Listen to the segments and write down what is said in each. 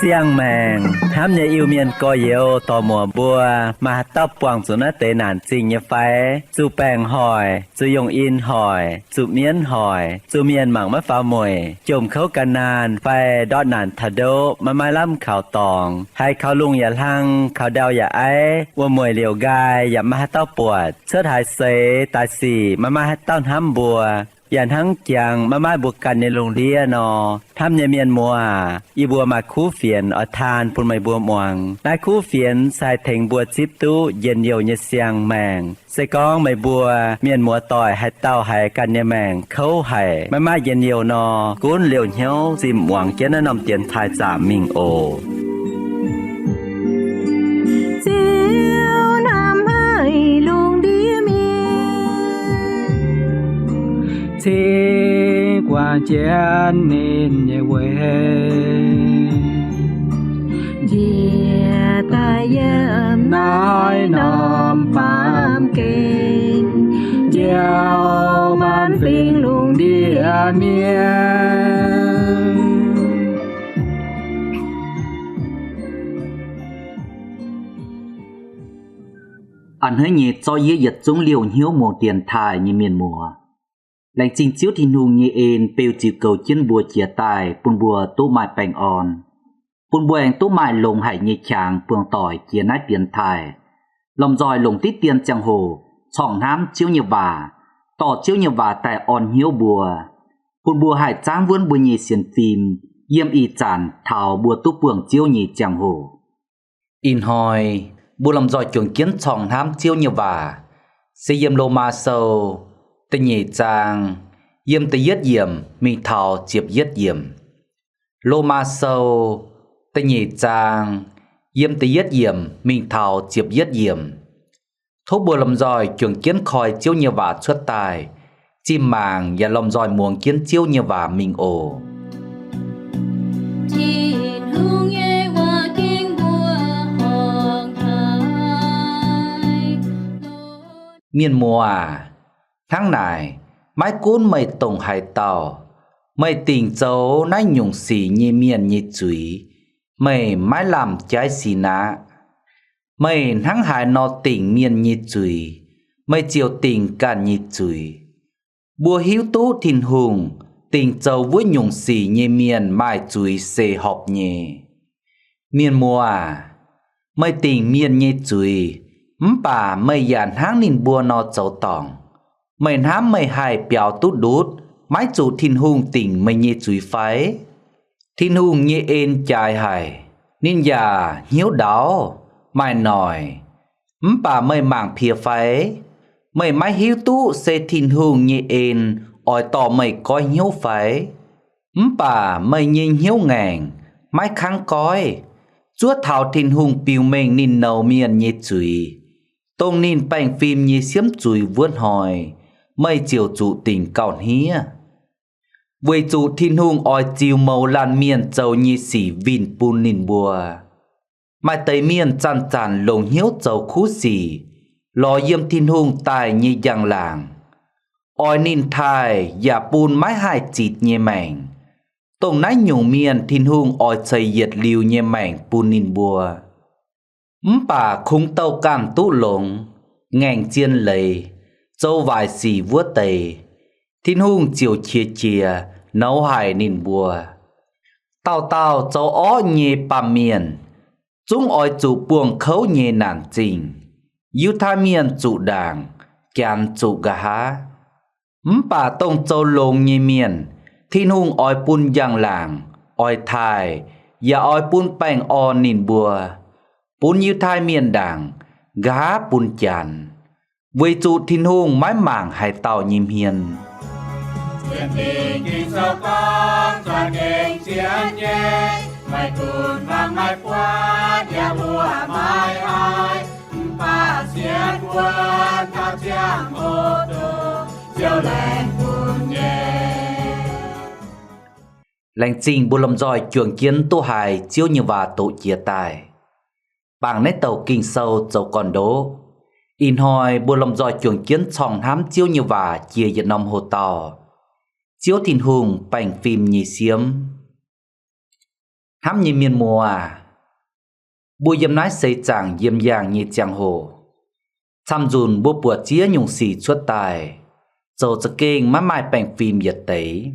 Siang-maengc hnamv nyei Iu-Mienh gorx-youz dorc-muoc mbuo, maaih haaix dauh buangh zuqc naaiv deix naanc zingh nyei fai? Zuqc baengc hoic, zuqc yongh in hoic, zuqc mienv hoic, zuqc mienh mangc maiv faaux mueic, jomc kouv gan naanh fai ndortv naanc taux ndoqv maiv maaih lamh kaux dorngx, haiz kaux lungh yaac hlang, kaux ndau yaac aiv, wuom-mueic liouc nqaai yaac maiv maaih haaix dauh buatc, cuotv haaix seix daaih sic maiv maaih haaix dauh hnamv mbuo, yaac hnangv jangx maiv maaih mbuo ganh nyei lungh ndiev nor. Hnamv nyei mienh muoz aac, yie mbuo maaih kuv fienx oix taan bun meih mbuo muangx. Naaiv kuv fienx se haih tengx mbuo zipv duqv njien-youh nyei siang-maengc. Se gorngv meih mbuo mienh muoz-doic haaix dauh haiz ganh nyei maengc kouv haic, maiv maaih njien-youh nor, gunv liouh hnyouv zinh muangx jienv naaiv norm dienx taaih zaamc mingh oc. Ziouv hnamv haic lungh ndiev mienh, cingx guangc jienv ninh nyei weic, njiec daaih yiem naaiv norm baamh gen, njoux maanc fingx lungh ndiev mienh. A'hneiv nyei zorqv yie yietc zungv liouh hnyouv muangx dienx taaih nyei mienh muoz, laengz zingh Ziouv Tin-Hungh nyei en beu ziux goux jienv mbuo jiex daaih bun mbuo duqv maaih baengh orn, bun mbuo aengx duqv maaih longx haic nyei qangx buangh doic jiex naaiv dienx taaih, lomh nzoih longc diqv dien ziangh hoc corngh hnamv Ziouv nyei waac, dorh Ziouv nyei waac daaih orn hnyouv mbuo, bun mbuo haih zaangv wuonv mbuo nyei sienx fim yiem ih zanc taux mbuo duqv buangh Ziouv nyei ziangh hoc. Ih hnoi mbuo lomh nzoih juangc jienv corngh hnamv Ziouv nyei waac, se yiem Lomaa Sou da'nyeic zaang, yiem da'yietv yiemc mingh taux ziepc yietv yiemc. Lomaa Sou da'nyeic zaang, yiem da'yietv yiemc mingh taux ziepc yietv yiemc. Tov mbuo lomh nzoih juangc jienv koi Ziouv nyei waac cuotv daaih, zinh mangc yaac lomh nzoih muangx jienv Ziouv nyei waac mingh oc. Tin-Hungh nyei waac ging mbuo horngc haic. Mienh muoz aac, hnangv naaic, maiv gunv meih dongh haaix dauh, meih dingc zoux naaiv nyungc sic nyei mienh nyei zuiz, meih maiv lamh jaiv sin aqv. Meih hnangv haaix nor dingc mienh nyei zuiz, meih ziouc dingc ganh nyei zuiz. Mbuo hiuv duqv Tin-Hungh dingc zoux wuov nyungc sic nyei mienh maaih zuiz se horpc nyei. Mienh muoz aac, meih dingc mienh nyei zuiz, mv baac meih yaac hnangv ninh mbuo nor zoux dorngc. Meih hnamv meih haih biaux duqv ndutv, maiv zuqc Tin-Hungh dingc meih nyei zuiz fai? Tin-Hungh nyei en jaaix haic, ninh yaac hnyouv ndaauv, maaih noic. Mv baac meih mangc piex fai? Meih maiv hiuv duqv se Tin-Hungh nyei en oix dorh meih goiv hnyouv fai? Mv baac meih nyei hnyouv ngaengc, maiv kangv goiv. Zuov taux Tin-Hungh biux mengh ninh nouz mienh nyei zuiz, dongh ninh baengh fim nyei siemv zuiz wuov hnoi, meih ziouc zuqc dingc gauh hniev. Weic zuqc Tin-Hungh oix ziux mouz laanh mienh zoux nyei sic winh bun ninh mbuo. Maaih deix mienh zanc-zanc longc hnyouv zoux kuv sic lorz yiem Tin-Hungh daaih nyei njang-laangc, oix ninh taaih yaac bun maiv haih zitc nyei maengc. Dongh naaiv nyungc mienh Tin-Hungh oix ceix yietc liuz nyei maengc bun ninh mbuo. Mv baac kungx douh ganh duqv longx, ngaengc zien leiz, zoux waaic sic wuov deix, Tin-Hungh ziouc qiex jiez nouz haic ninh mbuo. Dauh dauh zoux orqv nyei baamh mienh zungv oix zuqc buangh kouv nyei naanc zingh. Yiutai Mienh zuqc ndaangc, Janx zuqc nqa'haav. Mv baac dongh zoux longx nyei mienh, Tin-Hungh oix bun njang-laangc, oix taaih, yaac oix bun baengh orn ninh mbuo, bun Yiutai Mienh ndaangc, nqa'haav bun Janx, weic zuqc Tin-Hungh maiv mangc haaix dauh nyei hmien. Laengz zingh mbuo lomh nzoih juangc jienv duqv haiz Ziouv nyei waac doqc jiex daaih. Bangc naaiv douc Ging-Sou zoux gorn-ndoqv. Ih hnoi mbuo lomh nzoih juangc jienv corng hnamv Ziouv nyei waac jiex yietc norm hoc-dauh: Ziouv Tin-Hungh baengh fim nyei siemv. Hnamv nyei mienh muoz aah, mbuo yiem naaiv seix zaangc yiem yangh nyei ziangh hoc, camv-nzunc mbuo buatc ziex nyungc sic cuotv daaih, zoux za'gengh maiv maaih baengh fim yietc deix.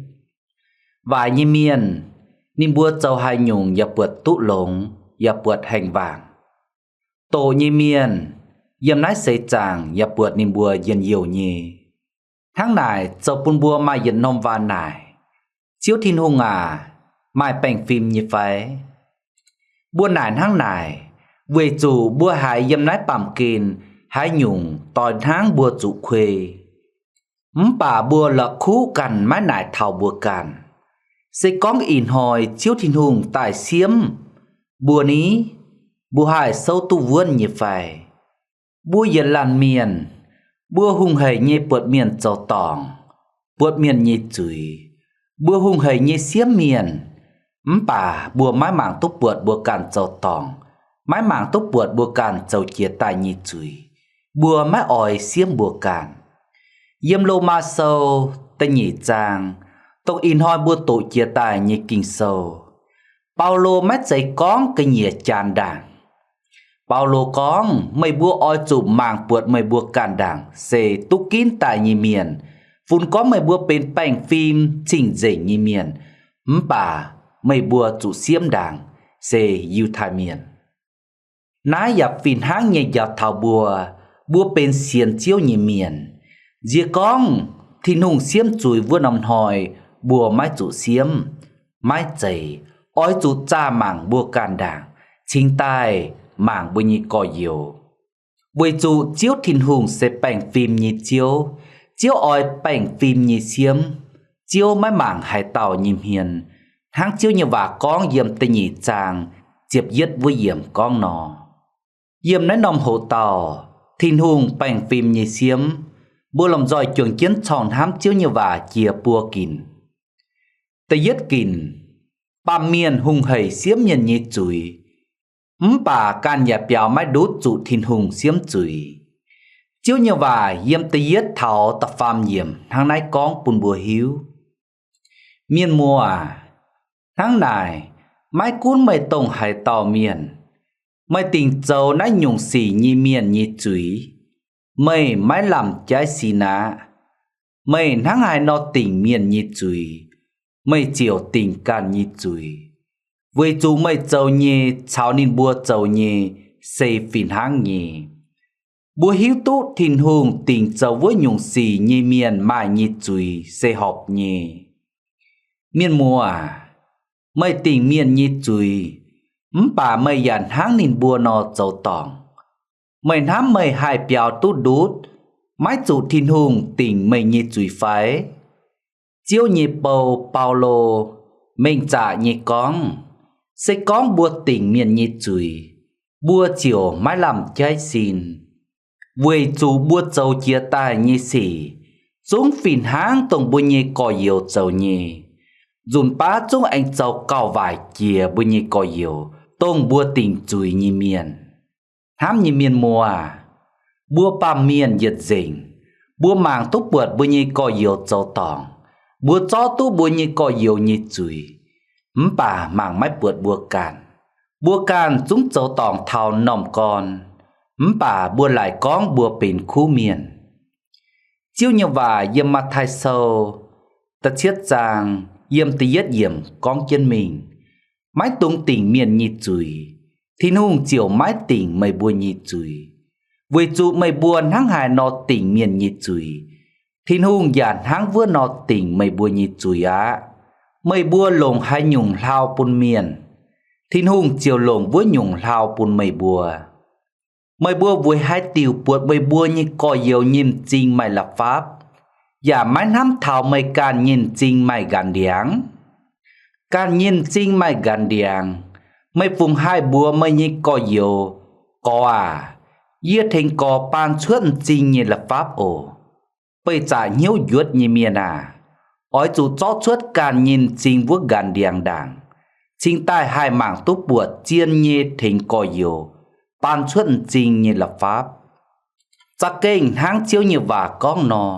Waaic nyei mienh, ninh mbuo zoux haaix nyungc yaac buatc duqv longx, yaac buatc haengh waangc. Doqc nyei mienh, yiem naaiv seix zaangc yaac buatc ninh mbuo njien-youh nyei. Hnangv naaic zoux bun mbuo maaih yietc norm waac naaic: Ziouv Tin-Hungh aac, maaih baengh fim nyei fai? Mbuo naaic hnangv naaic, weic zuqc mbuo haiz yiem naaiv baamh gen haaix nyungc doix hnangv mbuo zuqc kuei. Mv baac mbuo la'kuqv ganh maiv naaic taux mbuo ganh. Se gorngv ih hnoi Ziouv Tin-Hungh daaih siemv mbuo ni, mbuo haih souv duqv wuonv nyei fai? Mbuo yietc laanh mienh, mbuo hungh haic nyei buatc mienh zoux dorngc, buatc mienh nyei zuiz. Mbuo hungh haic nyei siemv mienh, mv baac mbuo maiv mangc duqv buatc mbuo ganh zoux dorngc, maiv mangc duqv buatc mbuo ganh zoux jiex daaih nyei zuiz. Mbuo maiv oix siemv mbuo ganh. Yiem Lomaa Sou da'nyeic zaang, dongh ih hnoi mbuo doqc jiex daaih nyei Ging-Sou, Baulo maiv zeiz gorngv ga'nyiec jaan ndaangc. Baulo gorngv, meih mbuo oix zuqc mangc buatc meih mbuo ganh ndaangc se duqv ginv daaih nyei mienh, fun gorngv meih mbuo benx baengh fim cing-nzengc nyei mienh, mv baac meih mbuo zuqc siemv ndaangc se Yiutai Mienh. Naaiv yaac fih hnangv nyei njaaux taux mbuo, mbuo benx sienx Ziouv nyei mienh. Nziex gorngv Tin-Hungh siemv zuiz wuov norm hnoi mbuo maiv zuqc siemv, maiv zeiz, oix zuqc zaah mangc mbuo ganh ndaangc, cingx daaih mangc mbuo nyei gorx-youz. Weic zuqc Ziouv Tin-Hungh se baengh fim nyei Ziouv. Ziouv oix baengh fim nyei siemv. Ziouv maiv mangc haaix dauh nyei hmien, hnangv Ziouv nyei waac gorngv yiem da'nyeic zaang ziepc yietv wuov yiemc gorngv nor. Yiem naaiv norm hoc-dauh, Tin-Hungh baengh fim nyei siemv, mbuo lomh nzoih juangc jienv corng hnamv Ziouv nyei waac jiex buo ginc. Da'yietv ginc, baamh mienh hungh haic siemv mienh nyei zuiz, mv baac ganh yaac biaux maiv ndutv zuqc Tin-Hungh siemv zuiz. Ziouv nyei waac yiem da'yietv taux da'faam yiemc hnangv naaiv gorngv bun mbuo hiuv. Mienh muoz aac, hnangv naaic, maiv gunv meih dongh haaix dauh mienh, meih dingc zoux naaiv nyungc sic nyei mienh nyei zuiz, meih maiv lamh jaiv sin aqv. Meih hnangv haaix nor dingc mienh nyei zuiz, meih ziouc dingc ganh nyei zuiz, weic zuqc meih zoux nyei caux ninh mbuo zoux nyei se fih hnangv nyei. Mbuo hiuv duqv Tin-Hungh dingc zoux wuov nyungc sic nyei mienh maaih nyei zuiz se horpc nyei. Mienh muoz aac, meih dingc mienh nyei zuiz, mv baac meih yaac hnangv ninh mbuo nor zoux dorngc. Meih hnamv meih haih biaux duqv ndutv, maiv zuqc Tin-Hungh dingc meih nyei zuiz fai? Ziouv nyei bou, Baulo, mengh zaqc nyei gorngv, se gorngv mbuo dingc mienh nyei zuiz, mbuo ziouc maiv lamh jaiv sin, weic zuqc mbuo zoux jiex daaih nyei sic zungv fih hnangv dongh mbuo nyei gorx-youz zoux nyei. Nzunc baav zungv aengx zoux gauh waaic jiex mbuo nyei gorx-youz, dongh mbuo dingc zuiz nyei mienh. Hnamv nyei mienh muoz aac, mbuo baamh mienh yietc nzengc, mbuo mangc duqv buatc mbuo nyei gorx-youz zoux dorngc, mbuo zorqv duqv mbuo nyei gorx-youz nyei zuiz, mv baac mangc maiv buatc mbuo ganh. Mbuo ganh zungv zoux dorngc taux m'normh gorn, mv baac mbuo laaic gorngv mbuo benx kuv mienh. Ziouv nyei waac yiem Matv^taai Sou da'cietv zaang yiem da'yietv yiemc gorngv jienv mingh, maiv dungx dingc mienh nyei zuiz, Tin-Hungh ziouc maiv dingc meih mbuo nyei zuiz. Weic zuqc meih mbuo hnangv haaix nor dingc mienh nyei zuiz, Tin-Hungh yaac hnangv wuov nor dingc meih mbuo nyei zuiz aqv. Meih mbuo longc haaix nyungc hlau bun mienh, Tin-Hungh ziouc longc wuov nyungc hlau bun meih mbuo. Meih mbuo weic haaix diuc buatc meih mbuo nyei gorx-youz nyei m'zing maaih la'fapv, yaac maiv hnamv taux meih ganh nyei m'zing maaih nqanx ndiangx? Ganh nyei m'zing maaih nqanx ndiangx, meih fungc haih mbuox meih nyei gorx-youz, Gorx aac, yie tengx gorx baan cuotv m'zing nyei la'fapv oc. Beih zaqc hnyouv njuotv nyei mienh aac, oix zuqc zorqv cuotv ganh nyei m'zing wuov nqanx ndiangx ndaangc, cingx daaih haih mangc duqv buatc zien nyei tengx gorx-youz baan cuotv m'zing nyei la'fapv. Za'gengh hnangv Ziouv nyei waac gorngv nor,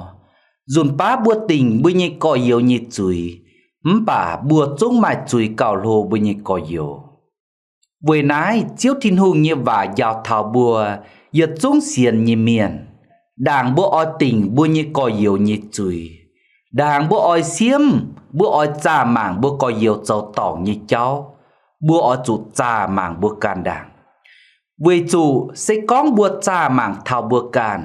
nzunc baav mbuo dingc mbuo nyei gorx-youz nyei zuiz, mv baac mbuo zungv maaih zuiz gauh hlo mbuo nyei gorx-youz. Weic naaiv Ziouv Tin-Hungh nyei waac njaaux taux mbuo yietc zungv sienx nyei mienh, ndaangc mbuo oix dingc mbuo nyei gorx-youz nyei zuiz, ndaangc mbuo oix siemv, mbuo oix zaah mangc mbuo gorx-youz zoux dorngc nyei jauv, mbuo oix zuqc zaah mangc mbuo ganh ndaangc. Weic zuqc se gorngv mbuo zaah mangc taux mbuo ganh,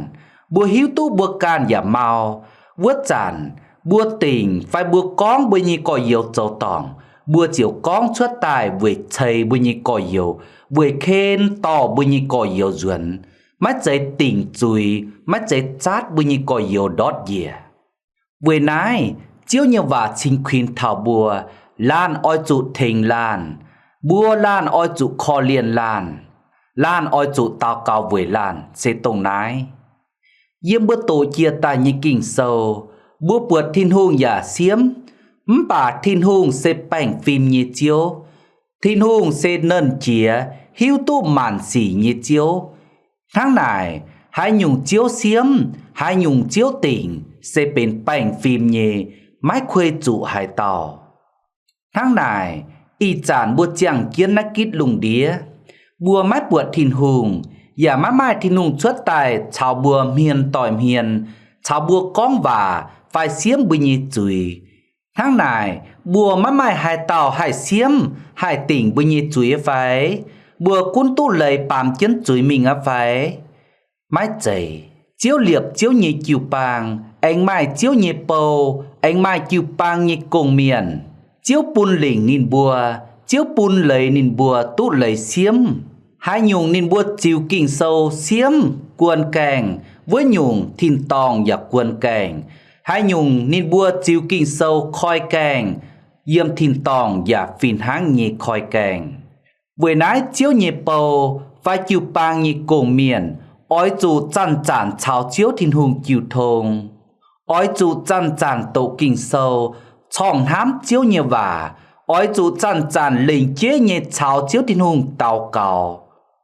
mbuo hiuv duqv mbuo ganh yaac mau, wuov zanc mbuo dingc fai mbuo gorngv mbuo nyei gorx-youz zoux dorngc, mbuo ziouc gorngv cuotv daaih weic ceix mbuo nyei gorx-youz, weic ken dorh mbuo nyei gorx-youz nzuonx, maiv zeiz dingc zuiz, maiv zeiz zatv mbuo nyei gorx-youz ndortv njiec. Weic naaiv Ziouv nyei waac cingx kuinx taux mbuo, laanh oix zuqc tengx laanh, mbuo laanh oix zuqc korv-lienh laanh, laanh oix zuqc daux gaux weic laanh se dongh naaiv. Yiem mbuo doqc jiex daaih nyei Ging-Sou, mbuo buatc Tin-Hungh yaac siemv, mv baac Tin-Hungh se baengh fim nyei Ziouv. Tin-Hungh se Nernh Jiex, hiuv duqv maanc sic nyei Ziouv. Hnangv naaic, haaix nyungc Ziouv siemv, haaix nyungc Ziouv dingc se benx baengh fim nyei, maiv kuei zuqc haaix dauh. Hnangv naaic, ih zanc mbuo ziangh jienv naaiv gitv lungh ndiev, mbuo maiv buatc Tin-Hungh, yaac maiv maaih Tin-Hungh cuotv daaih caux mbuo hmien doic hmien, caux mbuo gorngv waac fai siemv mbuo nyei zuiz. Hnangv naaic, mbuo maiv maaih haaix dauh haih siemv, haih dingc mbuo nyei zuiz fai? Mbuo gunv duqv leiz baamz jienv zuiz mingh aqv fai? Maiv zeiz. Ziouv liepc Ziouv nyei jiu-baang, aengx maaih Ziouv nyei bou, aengx maaih jiu-baang nyei gong-mienh. Ziouv bun lingc ninh mbuo, Ziouv bun leiz ninh mbuo duqv leiz siemv. Haaix nyungc ninh mbuo ziux Ging-Sou siemv guon gaengh, wuov nyungc tin-dorngh yaac guon gaengh. Haaix nyungc ninh mbuo ziux Ging-Sou koi gaengh, yiem tin-dorngh yaac fih hnangv nyei koi gaengh. Weic naaiv Ziouv nyei bou fai jiu-baang nyei gong-mienh oix zuqc zanc-zanc caux Ziouv Tin-Hungh jiu tong. Oix zuqc zanc-zanc doqc Ging-Sou, corngh hnamv Ziouv nyei waac. Oix zuqc zanc-zanc lengc jeiv nyei caux Ziouv Tin-Hungh daux gaux,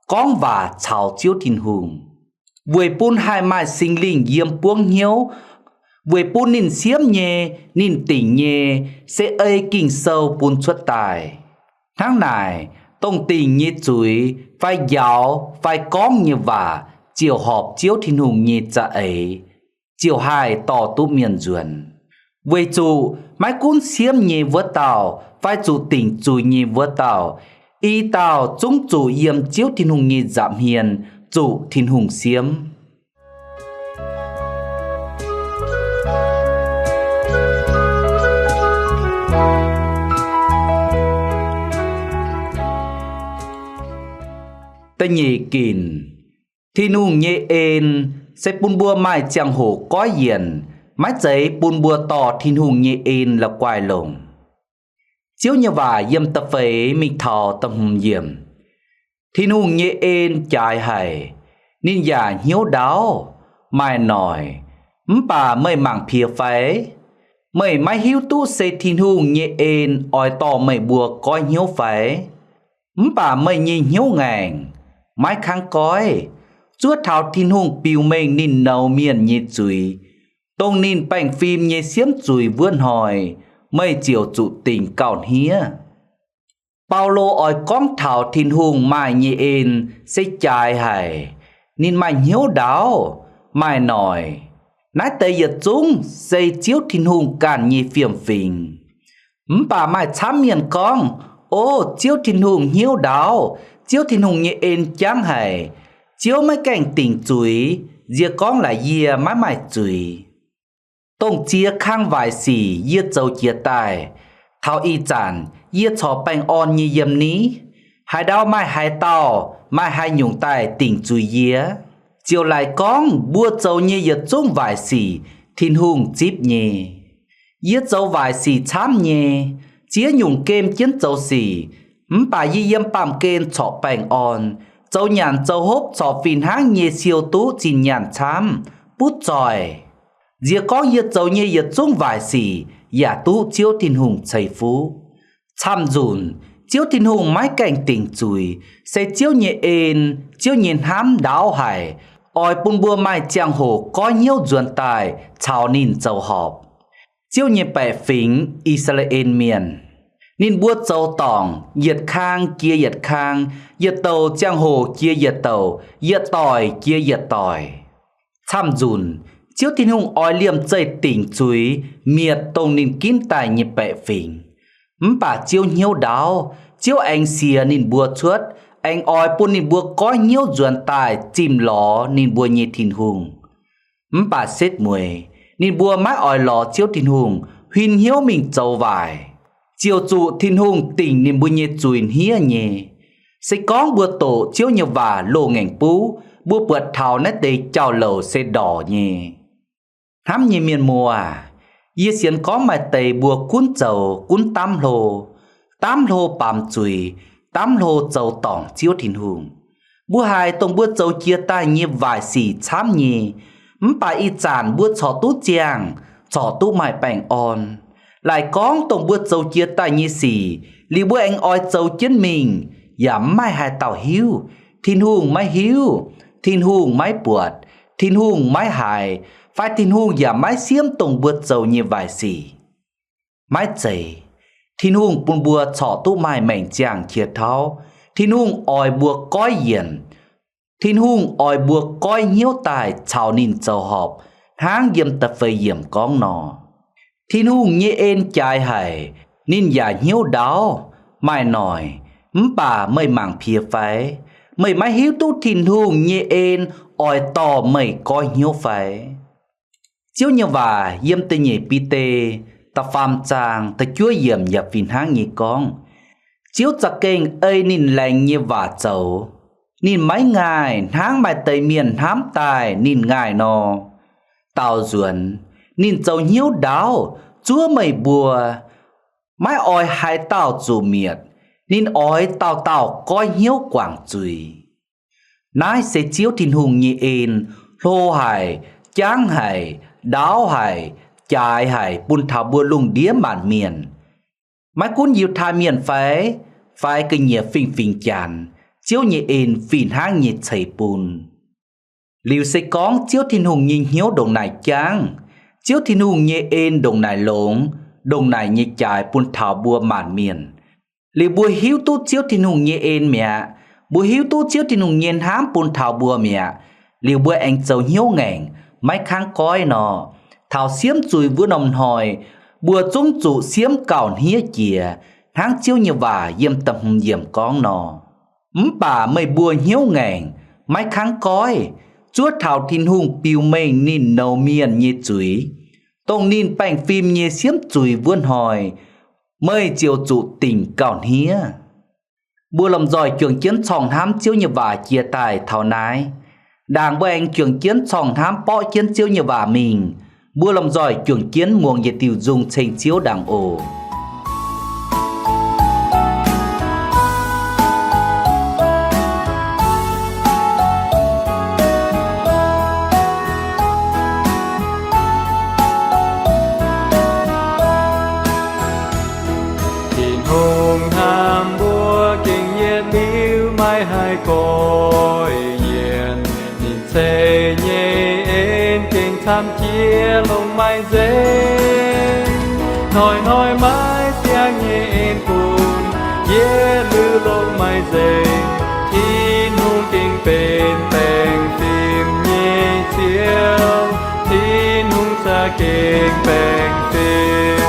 gorngv waac caux Ziouv Tin-Hungh, weic bun haih maaih Singx Lingh yiem buangv hnyouv, weic bun ninh siemv nyei, ninh dingc nyei, se ei Ging-Sou bun cuotv daaih. Hnangv naaic, dongh dingc nyei zuiz fai njaaux fai gorngv nyei waac ziouc horpc Ziouv Tin-Hungh nyei za'eix, ziouc haih dorh duqv mienh nzuonx. Weic zuqc maiv gunv siemv nyei wuov dauh fai zuqc dingc zuiz nyei wuov dauh, i dauh zungv zuqc yiem Ziouv Tin-Hungh nyei nza'hmien zuqc Tin-Hungh siemv. Da'nyeic ginc, Tin-Hungh nyei en se bun mbuo maaih ziangh hoc goiv yienc, maiv zeiz bun mbuo dorh Tin-Hungh nyei en la'guaih longc. Ziouv nyei waac yiem da'feix mingh taux da'hmz yiemc. Tin-Hungh nyei en jaaix haic, ninh yaac hnyouv ndaauv, maaih noic. Mv baac meih mangc piex fai? Meih maiv hiuv duqv se Tin-Hungh nyei en oix dorh meih mbuo goiv hnyouv fai? Mv baac meih nyei hnyouv ngaengc, maiv kangv goiv. Zuov taux Tin-Hungh biux mengh ninh nouz mienh nyei zuiz, dongh ninh baengh fim nyei siemv zuiz wuov hnoi, meih ziouc zuqc dingc gauh hniev. Baulo oix gorngv taux Tin-Hungh maaih nyei en se jaaix haic, ninh maaih hnyouv ndaauv, maaih noic. Naaiv deix yietc zungv se Ziouv Tin-Hungh ganh nyei fiem-fingx. Mv baac maaih camv mienh gorngv, O, Ziouv Tin-Hungh hnyouv ndaauv, Ziouv Tin-Hungh nyei en jangv haic, Ziouv maiv gaengh dingc zuiz, nziex gorngv laaix yie maiv maaih zuiz. Dongh ziex kang waaic sic yie zoux jiez daaih, taux ih zanc yie corc baengh orn nyei yiem ni? Haaix ndau maaih haaix dauh maaih haaix nyungc daaih dingc zuiz yie? Ziouc laaix gorngv mbuo zoux nyei yietc zungv waaic sic Tin-Hungh zipv nyei. Yie zoux waaic sic camv nyei, ziex nyungc gem jienv zoux sic, mv baac yie yiem baamh gen corc baengh orn, zoux nyanc zoux hopv corc fih hnangv nyei siou duqv zinh nyaanh camv, butv zoih. Nziex gorngv yie zoux nyei yietc zungv waaic sic, yaac duqv Ziouv Tin-Hungh ceix fuqv. Camv-nzunc Ziouv Tin-Hungh maiv gaengh dingc zuiz, se Ziouv nyei en, Ziouv nyei hnamv ndaauv haic, oix bun mbuo maaih ziangh hoc goiv hnyouv nzuonx daaih caux ninh zoux horpc. Ziouv nyei baeqc fingx, I^saa^laa^en Mienh, ninh mbuo zoux dorngc yietc kang jiex yietc kang, yietc douc ziangh hoc jiex yietc douc, yietc doic jiex yietc doic. Camv-nzunc Ziouv Tin-Hungh oix liemh zeih dingc zuiz mietc dongh ninh ginv daaih nyei baeqc fingx. Mv baac Ziouv hnyouv ndaauv, Ziouv aengx siec ninh mbuo cuotv, aengx oix bun ninh mbuo goiv hnyouv nzuonx daaih zimh lorz ninh mbuo nyei Tin-Hungh. Mv baac setv mueiz ninh mbuo maiv oix lorz Ziouv Tin-Hungh, huin hnyouv mingh zoux waaic, ziouc zuqc Tin-Hungh dingc ninh mbuo nyei zuiz hniev nyei. Se gorngv mbuo doqc Ziouv nyei waac loz-ngaengc buv, mbuo buatc taux naaiv deix jauv-louc se ndorc nyei. Hnamv nyei mienh muoz, yie sienx gorngv maaih deix mbuo gunv zoux gunv daamv hlo, daamv hlo baamz zuiz, daamv hlo zoux dorngc Ziouv Tin-Hungh. Mbuo haiz dongh mbuo zoux jiex daaih nyei waaic sic camv nyei, mv baac ih zanc mbuo corc duqv ziangh, corc duqv maaih baengh orn. Laaic gorngv dongh mbuo zoux jiex daaih nyei sic, liuz mbuo aengx oix zoux jienv mingh, yaac mv maaih haaix dauh hiuv. Tin-Hungh maiv hiuv, Tin-Hungh maiv buatc, Tin-Hungh maiv haiz, fai Tin-Hungh yaac maiv siemv dongh mbuo zoux nyei waaic sic. Maiv zeiz. Tin-Hungh bun mbuo corc duqv maaih maengc ziangh qiex tauv. Tin-Hungh oix mbuo goiv yienc. Tin-Hungh oix mbuo goiv hnyouv daaih caux ninh zoux horpc, hnangv yiem da'feix yiemc gorngv nor. Tin-Hungh nyei en jaaix haic, ninh yaac hnyouv ndaauv, maaih noic, mv baac meih mangc piex fai? Meih maiv hiuv duqv Tin-Hungh nyei en oix dorh meih goiv hnyouv fai? Ziouv nyei waac yiem da'nyeic Bide da'faam zaang da'juov yiemc yaac fih hnangv nyei gorngv, Ziouv za'gengh ei ninh laengz nyei waac zoux. Ninh maiv ngaih hnangv maaih deix mienh hnamv daaih ninh ngaih nor. Daaux nzuonx, ninh zoux hnyouv ndaauv, zuov meih mbuo, maiv oix haaix dauh zuqc mietc. Ninh oix dauh dauh goiv hnyouv guangc zuiz. Naaiv se Ziouv Tin-Hungh nyei en, hlo haic, jangv haic, ndaauv haic, jaaix haic bun taux mbuo lungh ndiev maanc mienh. Maiv gunv Yiutai Mienh fai, fai ga'nyiec fingx-fingx Janx, Ziouv nyei en fih hnangv nyei ceix bun. Liuz se gorngv Ziouv Tin-Hungh nyei hnyouv ndongc naaic jangv, Ziouv Tin-Hungh nyei en ndongc naaic longx, ndongc naaic nyei jaaix bun taux mbuo maanc mienh, liuz mbuo hiuv duqv Ziouv Tin-Hungh nyei en mi'aqv, mbuo hiuv duqv Ziouv Tin-Hungh nyei hnamv bun taux mbuo mi'aqv, liuz mbuo aengx zoux hnyouv ngaengc, maiv kangv goiv nor, taux siemv zuiz wuov norm hnoi, mbuo zungv zuqc siemv gauh hniev jiex, hnangv Ziouv nyei waac yiem da'hmz yiemc gorngv nor. Mv baac meih mbuo hnyouv ngaengc, maiv kangv goiv, zuov taux Tin-Hungh biux mengh ninh nouz mienh nyei zuiz, dongh ninh baengh fim nyei siemv zuiz wuov hnoi, meih ziouc zuqc dingc gauh hniev. Mbuo lomh nzoih juangc jienv corngh hnamv Ziouv nyei waac jiex daaih taux naaiv. Ndaangc mbuo aengx juangc jienv corngh hnamv borqv jienv Ziouv nyei waac mingh, mbuo lomh nzoih juangc jienv muangx yietc diuh nzung ceng Ziouv ndaangc oc. Tin-Hungh hnamv mbuo gengh yietc liuz maiv haih goiv yienc. Ninh ceix nyei en gengh camv jiex longc maaih nzengc. Hnoi-hnoi maiv siang nyei en bun yietc liuz longc maaih nzengc. Tin-Hungh gengh benx baengh fim nyei Ziouv. Tin-Hungh za'gengh baengh fim.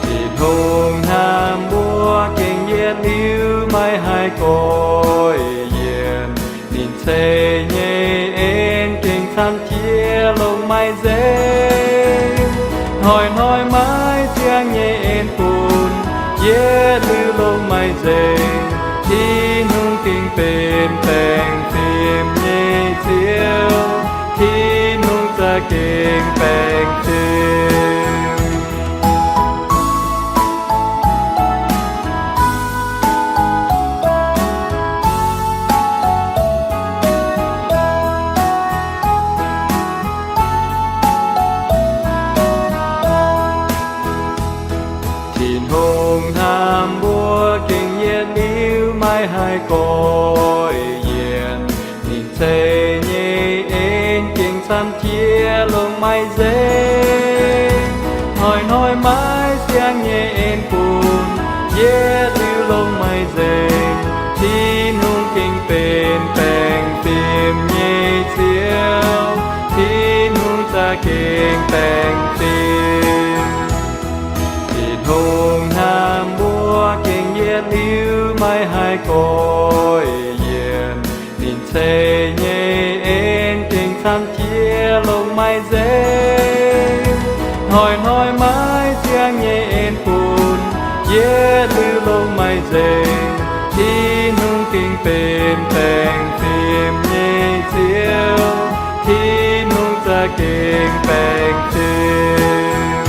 Tin-Hungh hnamv mbuo gengh yietc liuz maiv haih goiv yienc. Ninh ceix nyei en gengh camv jiex longc maaih nzengc. Hnoi-hnoi maiv siang nyei en bun yietc liuz longc maaih nzengc. Tin-Hungh gengh benx baengh fim nyei Ziouv. Tin-Hungh za'gengh baengh fim. maiv haih goiv yienc. Ninh ceix nyei en gengh camv jiex longc maiv nzengc. Hnoi-hnoi maiv siang nyei en bun, yietc liuz longc maiv nzengc. Tin-Hungh gengh benx baengh fim nyei Ziouv. Tin-Hungh za'gengh baengh fim. Tin-Hungh hnamv mbuo gengh yietc liuz maiv haih goiv yienc. Ninh ceix nyei en gengh camv jiex longc maiv nzengc. Hnoi-hnoi maiv siang nyei en bun, yietc liuz longc maiv nzengc. Tin-Hungh gengh benx baengh fim nyei Ziouv. Tin-Hungh za'gengh baengh fim.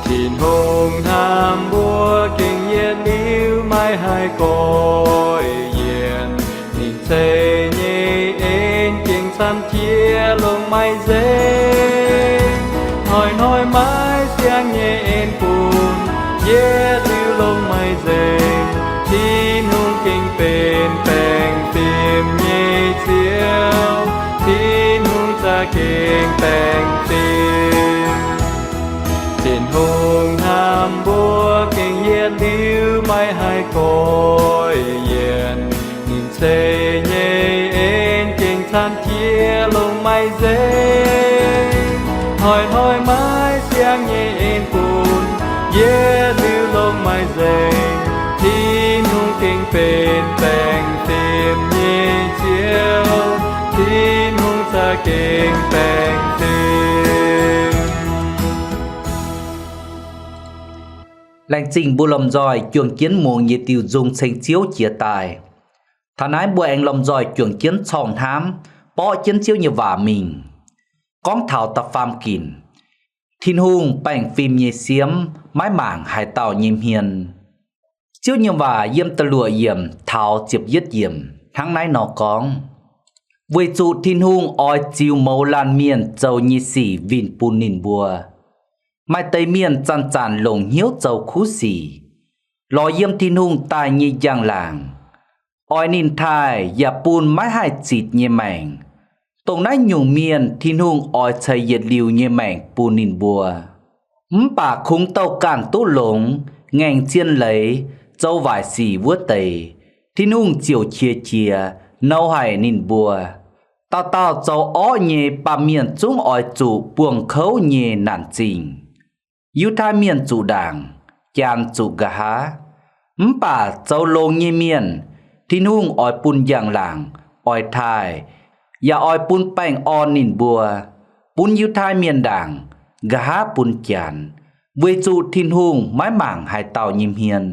Tin-Hungh hnamv mbuo gengh yietc liuz maiv haih goiv yienc. Ninh ceix nyei en gengh camv jiex longc maiv nzengc. Hnoi-hnoi maiv siang nyei en bun, yietc liuz longc maiv nzengc. Tin-Hungh gengh benx baengh fim nyei Ziouv. Tin-Hungh za'gengh baengh fim. Tin-Hungh hnamv mbuo gengh yietc liuz maiv haih goiv yienc. Ninh ceix nyei en gengh camv jiex longc maiv nzengc. Hnoi-hnoi maiv siang nyei en bun, yietc liuz longc maiv nzengc. Tin-Hungh gengh benx baengh fim nyei Ziouv. Tin-Hungh za'gengh baengh fim. Laengz zingh mbuo lomh nzoih juangc jienv mungz nyei diuh nzung ceng Ziouv jiex daaih. Taux naaiv mbuo aengx lomh nzoih juangc jienv corng hnamv, borqv jienv Ziouv nyei waac mingh. Gorngv taux da'faam ginc, Tin-Hungh baengh fim nyei siemv maiv mangc haaix dauh nyei hmien. Ziouv nyei waac yiem da'luoqc yiemc taux ziepc yietv yiemc hnangv naaiv nor gorngv, weic zuqc Tin-Hungh oix ziux mouz laanh mienh zoux nyei sic winh bun ninh mbuo. Maaih deix mienh zanc-zanc longc hnyouv zoux kuv sic, lorz yiem Tin-Hungh daaih nyei njang-laangc, oix ninh taaih yaac bun maiv haih zitc nyei maengc. Dongh naaiv nyungc mienh Tin-Hungh oix ceix yietc liuz nyei maengc bun ninh mbuo. Mv baac kungx douh ganh duqv longx, ngaengc zien leiz, zoux waaic sic wuov deix, Tin-Hungh ziouc qiex jiez, nouz haic ninh mbuo. Dauh dauh zoux orqv nyei baamh mienh zungv oix zuqc buangh kouv nyei naanc zingh. Yiutai Mienh zuqc ndaangc, Janx zuqc nqa'haav. Mv baac zoux longx nyei mienh, Tin-Hungh oix bun njang-laangc, oix taaih, yaac oix bun baengh orn ninh mbuo, bun Yiutai Mienh ndaangc, nqa'haav bun Janx, weic zuqc Tin-Hungh maiv mangc haaix dauh nyei hmien.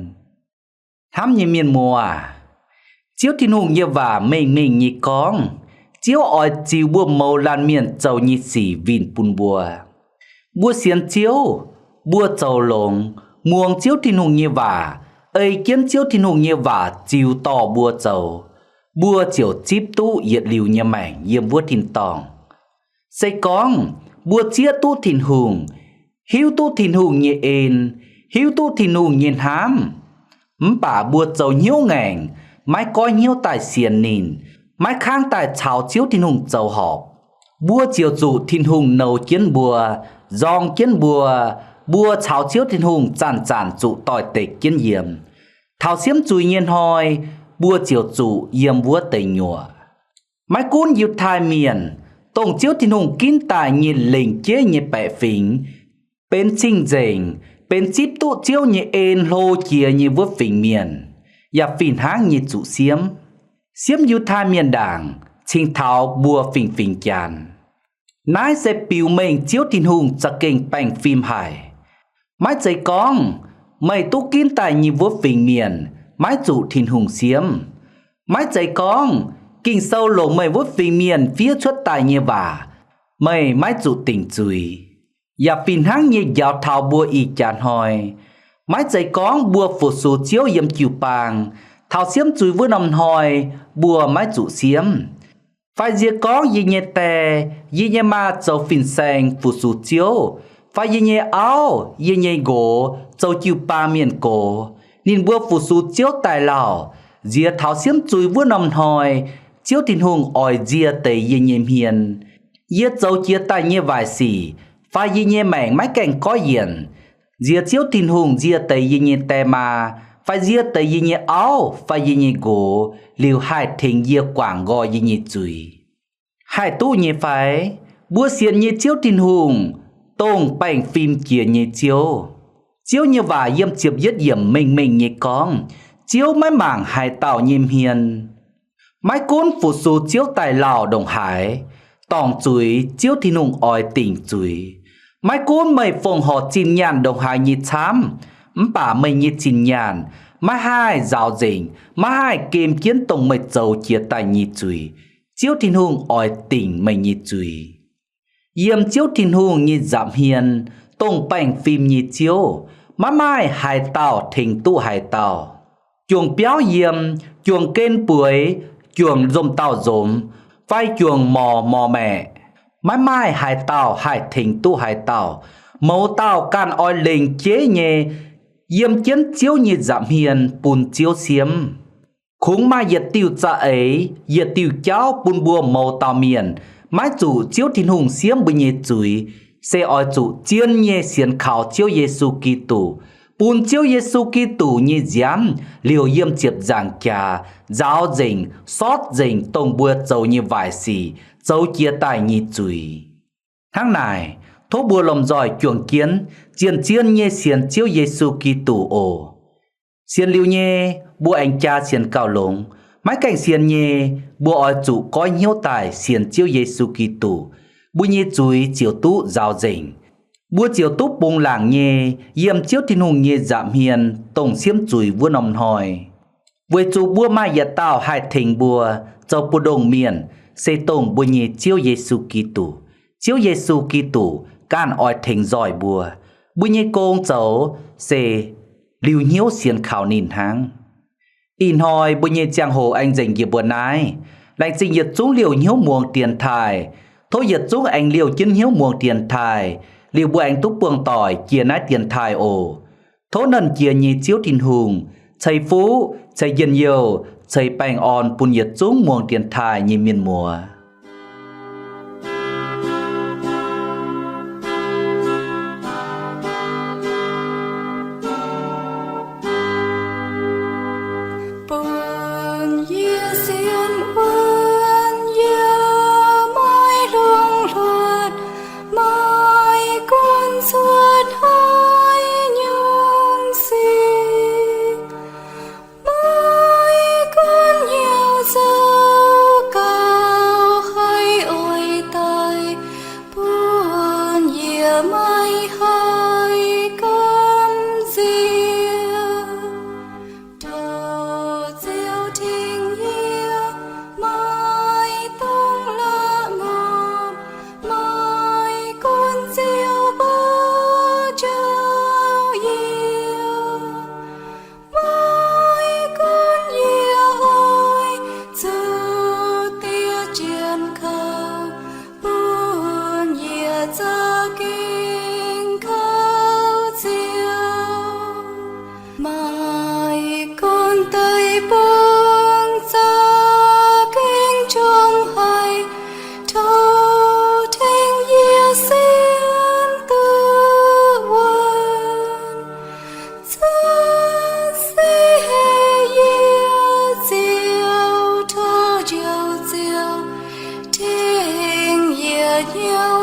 Hnamv nyei mienh muoz aac, Ziouv Tin-Hungh nyei waac mengh mengh nyei gorngv, Ziouv oix ziux mbuo mouz laanh mienh zoux nyei sic winh bun mbuo. Mbuo sienx Ziouv, mbuo zoux longx, muangx Ziouv Tin-Hungh nyei waac, ei jienv Ziouv Tin-Hungh nyei waac ziux dorh mbuo zoux, mbuo ziouc zipv duqv yietc liuz nyei maengc yiem wuov tin-dorngh. Se gorngv mbuo zieqv duqv Tin-Hungh, hiuv duqv Tin-Hungh nyei en, hiuv duqv Tin-Hungh nyei hnamv, mv baac mbuo zoux hnyouv ngaengc, maiv goiv hnyouv daaih sienx ninh, maiv kangv daaih caux Ziouv Tin-Hungh zoux horpc, mbuo ziouc zuqc Tin-Hungh nouz jienv mbuo, nzorng jienv mbuo, mbuo caux Ziouv Tin-Hungh zanc-zanc zuqc doix-dekc jienv yiem. Taux siemv zuiz nyei hnoi, mbuo ziouc zuqc yiem wuov deic nyuoqc. Maiv gunv Yiutai Mienh, dongh Ziouv Tin-Hungh ginv daaih nyei lengc jeiv nyei baeqc fingx, benx cing-nzengc, benx zipv duqv Ziouv nyei en hlo jiex nyei wuov fingx mienh, yaac fih hnangv nyei zuqc siemv. Siemv Yiutai Mienh ndaangc cingx taux mbuo fingx-fingx Janx. Naaiv se biux mengh Ziouv Tin-Hungh za'gengh baengh fim haic. Maiv zeiz gorngv meih duqv ginv daaih nyei wuov fingx mienh maiv zuqc Tin-Hungh siemv. Maiv zeiz gorngv Ging-Sou longc meih wuov fingx mienh fiev cuotv daaih nyei waac meih maiv zuqc dingc zuiz. Yaac fih hnangv nyei njaaux taux mbuo ih jaax hnoi, Maiv zeiz gorngv mbuo fu-sux Ziouv yiem jiu-baang, taux siemv zuiz wuov norm hnoi mbuo maiv zuqc siemv. Fai nziex gorngv yie nyei die, yie nyei maa zoux fin-saeng fu-sux Ziouv, fai yie nyei auv, yie nyei nqox zoux jiu-baang mienh gox, ninh mbuo fu-sux Ziouv daaih lauh, nziex taux siemv zuiz wuov norm hnoi, Ziouv Tin-Hungh oix nzie deix yie nyei hmien. Yie zoux jiez daaih nyei waaic sic, fai yie nyei maengc maiv gaengh goiv yienc, nziex Ziouv Tin-Hungh nzie deix yie nyei die maa, fai nzie deix yie nyei auv fai yie nyei nqox liuz haih tengx yie guangc nqoi yie nyei zuiz. Haih duqv nyei fai? Mbuo sienx nyei Ziouv Tin-Hungh, dongh baengh fim jiex nyei Ziouv. Ziouv nyei waac yiem ziepc yietv yiemc mengh mengh nyei gorngv, Ziouv maiv mangc haaix dauh nyei hmien. Maiv gunv fu-sux Ziouv daaih lauh ndongc haaix, dorngc zuiz Ziouv Tin-Hungh oix dingc zuiz. Maiv gunv meih fongc horc zinh nyaanh ndongc haaix nyei camv, mv baac meih nyei zinh nyaanh maiv haih nzaaux nzengc, maiv haih gem jienv dongh meih zoux jiex daaih nyei zuiz. Ziouv Tin-Hungh oix dingc meih nyei zuiz. Yiem Ziouv Tin-Hungh nyei nza'hmien, dongh baengh fim nyei Ziouv, maiv maaih haaix dauh tengx duqv haaix dauh. Juangc biauv yiem, juangc gen bueix, juangc nzomh dauh nzomz, fai juangc morc morc maeqc, maiv maaih haaix dauh haih tengx duqv haaix dauh. Mouz dauh ganh oix lengc jeiv nyei yiem jienv Ziouv nyei nza'hmien bun Ziouv siemv. Kungx maaih yietc diuh za'eix, yietc diuh jauv bun mbuo mouz dauh mienh maiv zuqc Ziouv Tin-Hungh siemv mbuo nyei zuiz, se oix zuqc zien nyei sienx kaux Ziouv Yesu Giduc, bun Ziouv Yesu Giduc nyei nziaamv liouc yiem ziepc nzaangc jaax nzaaux nzengc, sortv nzengc dongh mbuo zoux nyei waaic sic, zoux jiex daaih nyei zuiz. Hnangv naaic, tov mbuo lomh nzoih juangc jienv zien-zien nyei sienx Ziouv Yesu Giduc oc. Sienx liuz nyei, mbuo aengx jaa sienx gauh longx. Maiv gaengh sienx nyei, mbuo oix zuqc goiv hnyouv daaih sienx Ziouv Yesu Giduc, mbuo nyei zuiz ziouc duqv nzaaux nzengc. Mbuo ziouc duqv bungx laangc nyei yiem Ziouv Tin-Hungh nyei nza'hmien dongh siemv zuiz wuov norm hnoi. Weic zuqc mbuo maaih yietc dauh haih tengx mbuo zoux mbu'ndongx mienh, se dongh mbuo nyei Ziouv Yesu Giduc. Ziouv Yesu Giduc ganh oix tengx nzoih mbuo. Mbuo nyei gong zoux se liuz hnyouv sienx kaux ninh hnangv. Ih hnoi mbuo nyei ziangh hoc aengx nzengc njiec mbuo naaiv. Laengz zingh yietc zungv liouh hnyouv muangx dienx taaih. Tov yietc zungv aengx liouh jienv hnyouv muangx dienx taaih, liuz mbuo aengx duqv buangh doic jiex naaiv dienx taaih oc. Tov Nernh Jiex nyei Ziouv Tin-Hungh ceix fuqv, ceix njien-youh, ceix baengh orn bun yietc zungv muangx dienx taaih nyei mienh muoz. Bun yie sienx wuonv, yie maiv hlongx hluotc, maiv gunv cuotv haaix nyungc sic, maiv gunv hnyouv zoux gauh haih oix daaih, bun yie maiv haih gamh nziex. Tov Ziouv tengx yie, maiv dungx la'maah, maiv gunv Ziouv mbuo njoux yie, maiv gunv yie oix zuqc diev jienv kaux, bun yie za'gengh kaux Ziouv. Maiv gunv deic-bung za'gengh njomv haic, tov tengx yie sienx duqv wuonv. Zanc se heh yie Ziouv, tov njoux Ziouv tengx yie hnyouv